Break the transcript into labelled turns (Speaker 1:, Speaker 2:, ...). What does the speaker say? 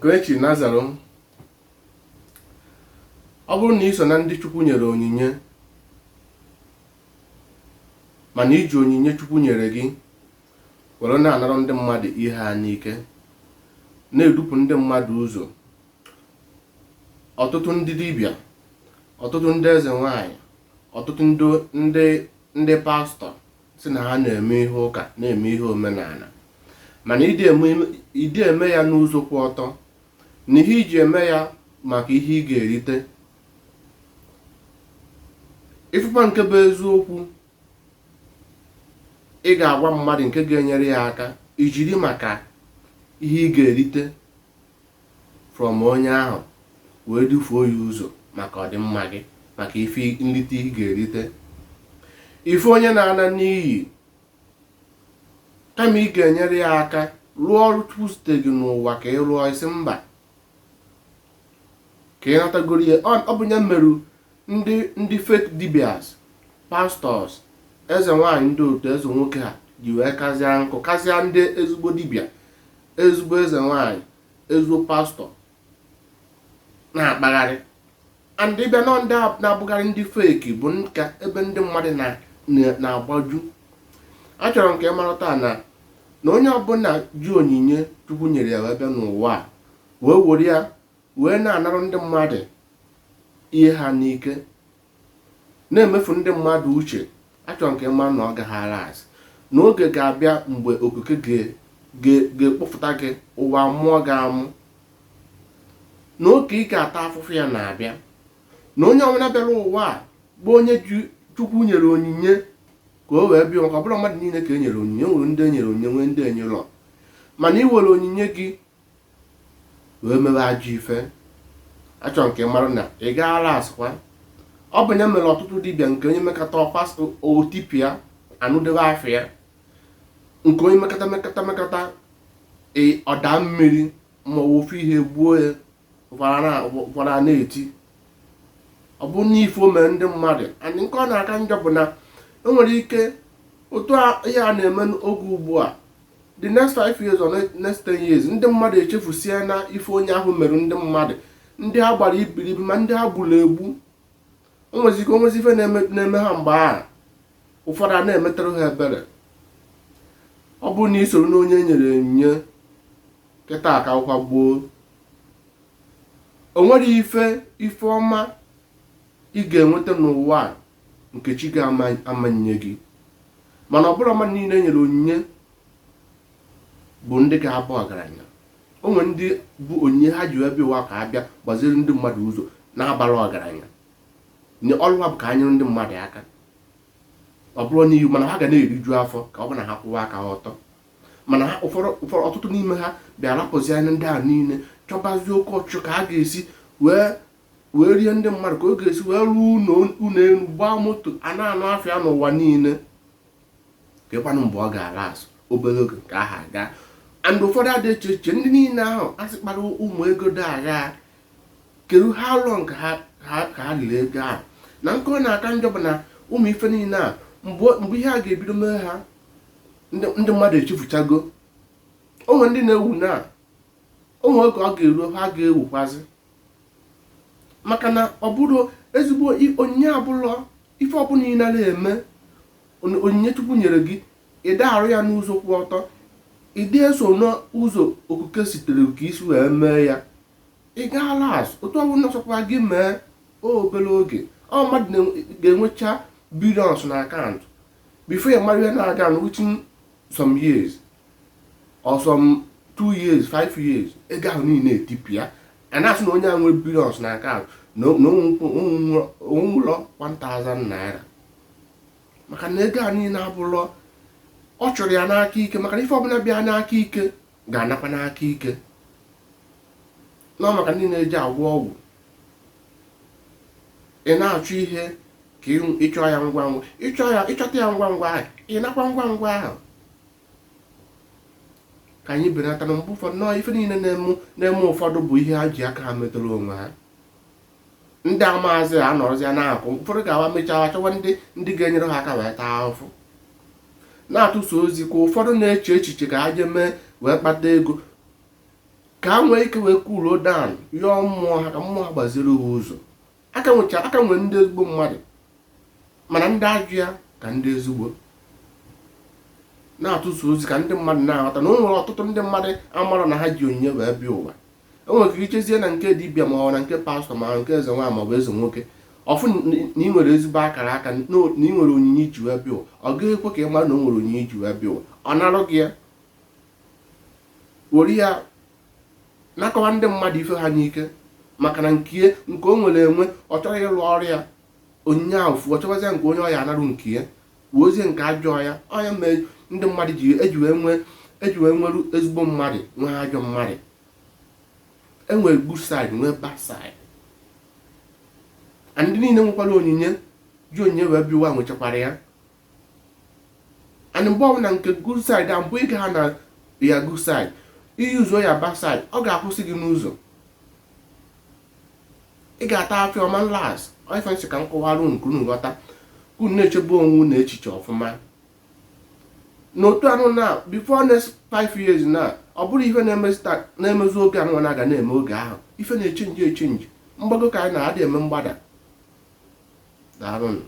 Speaker 1: Nke chi Nazareth, ọ bụrụ na ị so na ndị Chukwu nyere onyinye, mana iji onyinye Chukwu nyere gị were na-anara ndị mmadụ ihe ha n'ike, na-edupụ ndị mmadụ ụzọ, ọtụtụ ndị dibịa, ọtụtụ ndị eze nwanyị, ọtụtụ ndị pastọ si na ha na-eme ihe ụka, na-eme ihe omenala, mana ịdị eme ya n'ụzọ kwụ ọtọ, na ihe iji eme ya maka ihe ị ga-erite. Ịfụkwa nke bụ eziokwu, ị ga-agwa mmadụ nke ga-enyere ya aka, ijiri maka ihe ị ga-erite from onye ahụ wee dufuo ya ụzọ maka ọdịmma gị, maka ife nrite ị ga-erite. Ife onye na-ana n'iyi, kama ị ga-enyere ya aka rụọ ọrụ Chukwu zite gị n'ụwa ka ị rụọ, isi mba ka ị natagoro ya. Ọ bụ ya merụ ndị fake dibias, pastors, eze nwaanyị, ndị otu eze nwoke ha ji wee kazie nkụ, kazie ndị ezigbo dibịa, ezigbo eze nwaanyị, ezigbo pastọ na-akpagharị. And ịbịa nọ, ndị na-abụkarị ndị fake bụ nka ebe ndị mmadụ na-agbaju. Achọrọ m ka ị mara taa na onye ọbụla ji onyinye Chukwu nyere ya wee bịa n'ụwa a, wee were ya wee na-anarụ ndị mmadụ ihe ha n'ike, na-emefu ndị mmadụ uche, achọrọ m ka ị mara na ọ gaghara azụ, na oge ga-abịa mgbe okike ga-ekpọfụta gị ụwa mụọ ga-amụ, na oge ị ga-ata afụfụ ya na-abịa, na onye ọbụla bịara ụwa a bụ onye ji Chukwu nyere onyinye ka o wee bịa, maka ọ bụrụ mmadụ niile ka e nyere onyinye. Nwere ndị e nyere onyinye, nwee ndị enyerọ, mana ị were onyinye gị wee mewe ajọ ife, achọrọ nke mara na ị gaala asịkwa. Ọ bụ ya mere ọtụtụ dibịa nke onye mekata ọkwa otipịa anụdebe afọ ya, nke onye mekata mekata mekata ọda mmiri ma ọ ofu ihe gbuo ya, ụfọdụ a na-eti ọ bụ na ife o mere ndị mmadụ. And nke ọ na-aka njọ bụ na o nwere ike otu ihe a na-eme n'oge ugbu a, the next 5 years or next 10 years, ndị mmadụ echefusie na ife onye ahụ mere ndị mmadụ, ndị ha gbara ibiribi, ma ndị ha gburu egbu. O nwezi ike onwezi ife na-eme ha mgbe ahụ, ụfọdụ a na-emetara ha ebere. Ọ bụrụ na ị soro na onye e nyere onyinye kịta aka akwụkwọ gboo, o nwere ife ọma ị ga-enweta n'ụwa a nke chi ga-amanye gị. Mana ọ bụrụ mmadụ niile e nyere onyinye bụ ndị ga-abụ ọgaranya. O nwere ndị bụ onyinye ha ji wee bịa ụwa ka ha bịa gbaziri ndị mmadụ ụzọ na-abara ọgaranya. Ọrụ ha bụ ka ha nyere ndị mmadụ aka, ọ bụrụ n'ihu, mana ha ga na-eriju afọ ka ọ bụ na ha kwụwa aka ha ọtọ. Mana ha ụfọdụ, ọtụtụ n'ime ha bịa rapụzi anya ndị a niile, chọbazie oke ọchịchọ ka ha ga-esi wee rie ndị mmadụ, ka ọ ga-esi wee rụọ ụlọ elu, gbaa moto a na-anụ afịa n'ụwa niile. Ka ịkwanụ mgbe ọ ga-ala azụ obere oge ka aha gaa. And ụfọdụ adị eche echiche ndị niile ahụ asị kpara ụmụ ego dị agha, kedu ha long ka ha riri ego ahụ? Na nke ọ na-aka njọ bụ na ụmụ ife niile a, mgbe ihe a ga-ebido mee ha, ndị mmadụ echefuchago. Onwe ndị na-ewu na onwe oge ọ ga-eru ha ga-ewukwazi, maka na ọ bụrụ ezigbo onyinye abụlọ ife ọbụla ị nara eme. Onyinye Chukwu nyere gị, ịda arụ ya n'ụzọ kwụ ọtọ, ịdị eso n'ụzọ okuke sitere ka isi wee mee ya, ị gaala azụ. Otu ọbụla ọsọkwa gị mee, obere oge ọ mmadụ ga-enwecha billions na akaụntụ before ya mara ihe na-aga. Within some years or some 2 years, 5 years, ego ahụ niile etipịa. A na-asị na onye ahụ nwere billions na akaụntụ na onwụlọ 1000 naira, maka na ego a niile abụrọ ọ chọrọ ya n'aka ike. Maka na ife ọbụla bịa n'aka ike ga-anakwa n'aka ike nọ. Maka ndị na-eji agwọ ọgwụ, ị na-achọ ihe ka ịchọ ya ngwa ngwa, ịchọ ya, ịchọta ya ngwa ngwa ahụ, ị nakwa ngwa ngwa ahụ. Ka anyị benata na mgbe ụfọdụ nọọ ife niile na-eme ụfọdụ bụ ihe ha ji aka ha metụrụ onwe ha. Ndị amaazị anọrọzi ya na-akụ, ụfọdụ ga-awa mechaa chọwa ndị ga-enyere ha aka wee taa ahụhụ, na-atụsa ozi ka ụfọdụ na-eche echiche ka ha jee mee wee kpata ego. Ka ha nwee ike wee cool down, yọọ mmụọ ha ka mmụọ ha gbaziri ha ụzọ. Aka nwecha aka nwere ndị ezigbo mmadụ, mana ndị ajụ ya ka ndị ezigbo na-atụso ozi ka ndị mmadụ na-aghọta na o nwere ọtụtụ ndị mmadụ amara na ha ji onyinye wee bịa ụwa. E nwere ike ichezie na nke dibịa, ma ọ na nke pastọ, ma nke eze nwaanyị, ma ọ bụ eze nwoke, ọfụ na ị nwere ezigbo akara aka, na ị nwere onyinye iji wee bịa ụwa. Ọ gaghị ekwe ka ị mara na o nwere onyinye iji wee bịa ụwa. Ọ narụ gị ya, were ya nakọwa ndị mmadụ ife ha n'ike, maka na nke nke o nwere enwe, ọ chọrọ ịrụ ọrụ ya. Onyinye ahụ fuo, ọ chọbazie nke onye ọya anarụ nke ya, wuozie nke ajọ ya. Ọya mee ndị mmadụ ji eji wee nwee, eji wee nwere ezigbo mmadụ, nwee ajọ mmadụ. Enwere good side, nwee bad side. Ndị niile nwekwara onyinye, ji onyinye wee bịa ụwa, nwechakwara ya. And mgbe ọbụla nke good side a, mgbe ị ga na ya good side, iyuzuo ya bad side, ọ ga-akwụsị gị n'ụzọ, ị ga-ata afịa ọma nlas. Ife nsị ka m kọwara unu, unu ghọta, unu na-echebe onwe unu echiche ọfụma n'otu anụ na before next 5 years na ọ bụrụ ife na-emezu oge anụ na-aga na-eme oge ahụ. Ife na-echange echange, mgbago ka anyị na-adị eme mgbada. Daalụnụ.